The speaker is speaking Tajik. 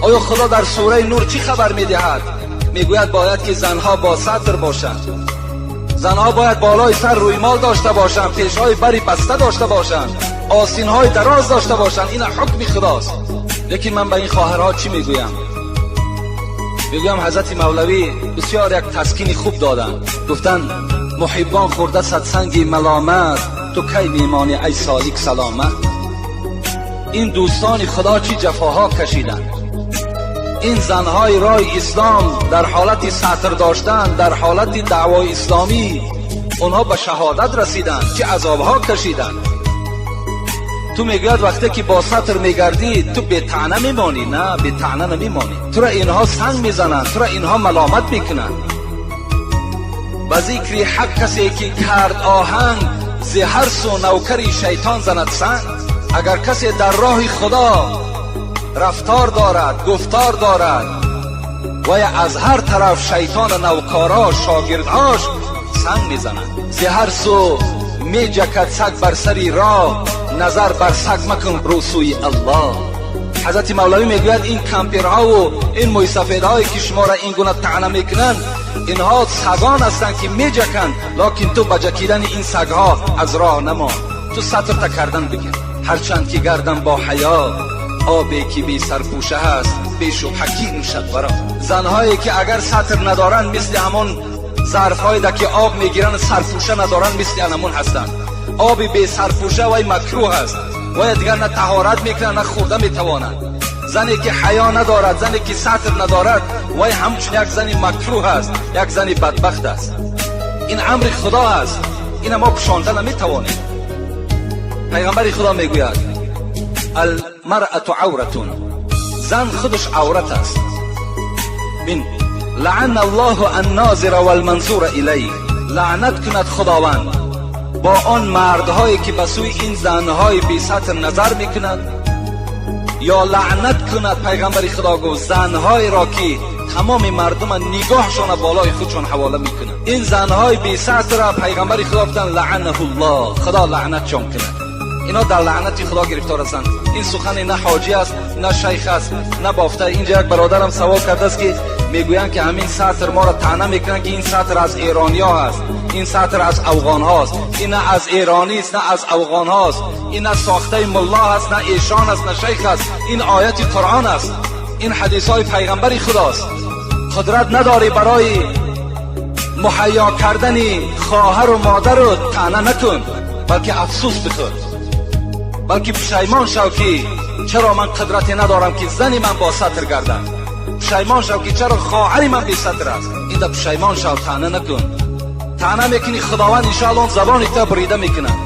Оё Худо дар сураи Нур чӣ хабар медиҳад? Мегӯяд, бояд ки занҳо бо сатр бошанд, занҳо бояд болои сар рӯймол дошта бошанд, пешҳои бари баста дошта бошанд, осинҳои дароз дошта бошанд. Ин ҳукми Худост. Лекин ман ба ин хоҳарҳо чӣ мегӯям? Мегӯям, ҳазрати Мавлавӣ бисёр як таскини хуб доданд. Гуфтанд: муҳиббон хӯрда садсанги маломат, ту кай мемонӣ, ай солик, саломат? Ин дӯстони Худо чӣ ҷафоҳо кашиданд! Ин занҳои роҳи ислом дар ҳолати сатр доштан, дар ҳолати даъвои исломӣ онҳо ба шаҳодат расиданд, чӣ азобҳо кашиданд. Ту мегӯяд, вақте ки бо сатр мегардӣ, ту бетаъна мемонӣ? На, бетаъна намемонӣ. Тура инҳо санг мезананд, тура инҳо маломат мекунанд. Ба зикри ҳақ касе ки кард оҳанг, зи ҳар су навкари шайтон занад санг. Агар касе дар роҳи Худо рафтор дорад, гуфтор дорад, вая аз ҳар тараф шайтона навкорош, шогирдҳош санг мезананд. Зи ҳар су меҷакад саг бар сари роҳ, назар бар саг макун, рӯ сӯи Аллоҳ. Ҳазрати Мавлавӣ мегӯяд, ин кампирҳову ин мӯйсафедҳое ки шуморо ин гуна таъна мекунанд, инҳо сагон ҳастанд, ки меҷаканд, локин ту ба ҷакидани ин сагҳо аз роҳ намон, ту сатрта кардан бигир. Ҳарчанд ки гардам бо ҳаё, обе ки бесарпӯша ҳаст, бешубҳа ки нӯшад варо? Занҳое ки агар сатр надоранд, мисли ҳамон зарфҳое ки об мегиранд, сарпӯша надоранд, мисли анамун ҳастанд. Оби бесарпӯша вай макрӯҳ аст, вай дигар на таҳорат мекунад, на хӯрда метавонад. Зане ки ҳаё надорад, зане ки сатр надорад, вай ҳамчун як зани макрӯҳ аст, як зани бадбахт аст. Ин амри Худо аст, ина мо пӯшонда наметавонем. Пайғамбари Худо мегӯяд: المرأة عورة, зан худаш аврат аст. Бин, لعن الله الناظر والمنظور إليه. Лаънат кунад Худованд бо он мардҳое ки ба сӯи ин занҳои бесатр назар мекунад, ё лаънат кунад, пайғамбари Худо гуфт, занҳоеро ки тамоми мардума нигоҳшона болои худшон ҳавола мекунад. Ин занҳои бесатрра пайғамбари Худо гуфтанд: لعنه الله, Худо лаънатшон кунад, ино дар лаънати Худо гирифтор ҳастанд. Ин сухане на ҳоҷӣ аст, на шайх аст, на бофта. Инҷа як бародарам савол кардааст, ки мегӯянд, ки ҳамин сатр моро таъна мекунанд, ки ин сатр аз эрониё ҳаст, ин сатр аз афғонҳост. Ин на аз эронист, на аз афғонҳост, ин на сохтаи мулло ҳаст, на эшон аст, на шайх аст. Ин ояти Қуръон аст, ин ҳадисҳои пайғамбари Худост. Қудрат надорӣ барои муҳайё кардани хоҳару модару, таъна накун, балки афсӯс бихӯр, балки пушаймон шав, ки чаро ман қудрате надорам, ки зани ман бо сатр гардад. Пушаймон шав, ки чаро хоҳари ман бесатр аст. Инда пушаймон шав, таъна накун. Таъна мекунӣ, Худованд иншоалло забони та бурида мекунад.